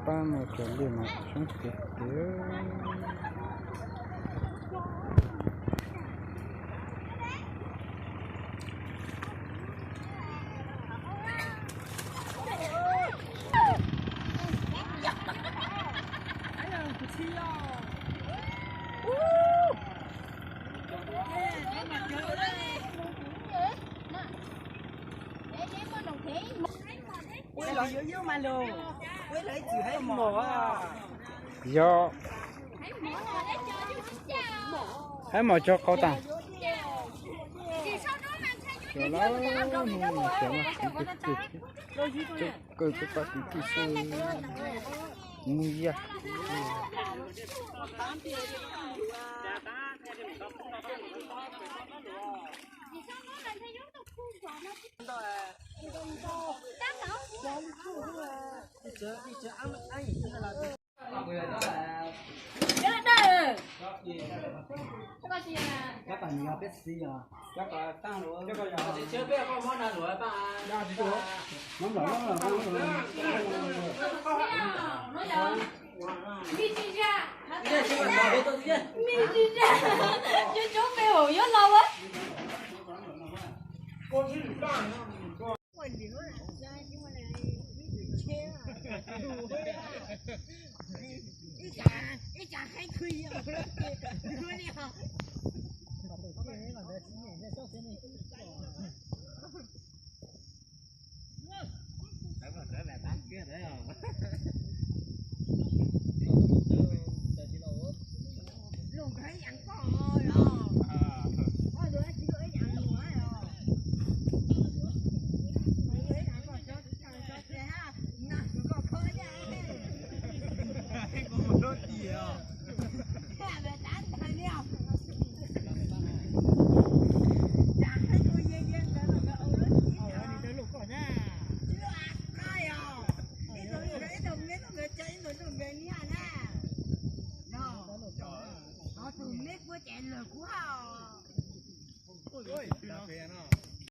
Pab mus cov liaj mas soob tiag tiag. Yog, haib mos cog qau tas. Cov lawm, cov no, cov kawg cov paj kwv tij xwb, mus yag.